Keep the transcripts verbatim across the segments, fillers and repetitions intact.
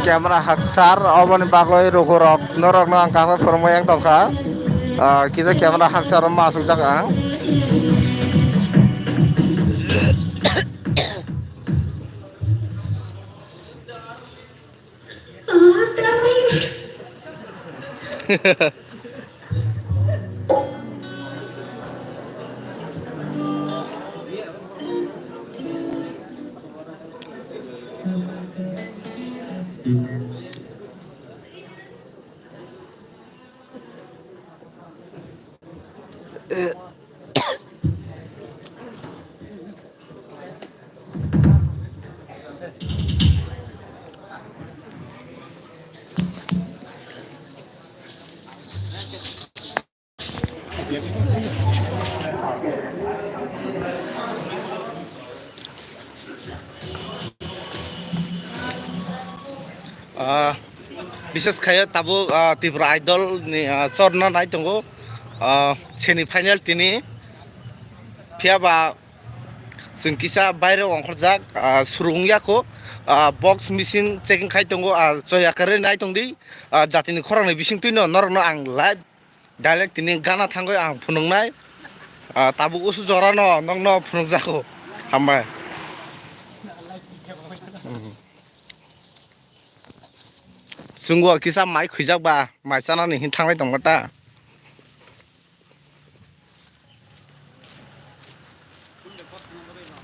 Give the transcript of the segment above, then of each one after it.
Camera haksar, oboni bagwi rukurok norokno ang kaham phwrwngmani yang tongkha. Ah, kisa camera haksar ma aswkjak ang. Ah, bises khaye tabuk, ah, Tripura Idol ni, ah, chorna nai tongo, ah, semi final tini. Phiya ba chwng kisa baire ongkhorjak, ah, suru wngya kho, ah, box machine checking khai tongo, ah, choi akwrwi nai tongdi, ah, jatini khorang ni bising twino norokno ang live direct tini gana thangwi ang phunuknai, ah, tabuk usu jorano nokno phunukjago. Hambai. Hmm. Chwngbo kisa mai khwijak ba, mai chanani hin thanglai tongma ta.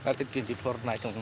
Ati twenty four nai tong.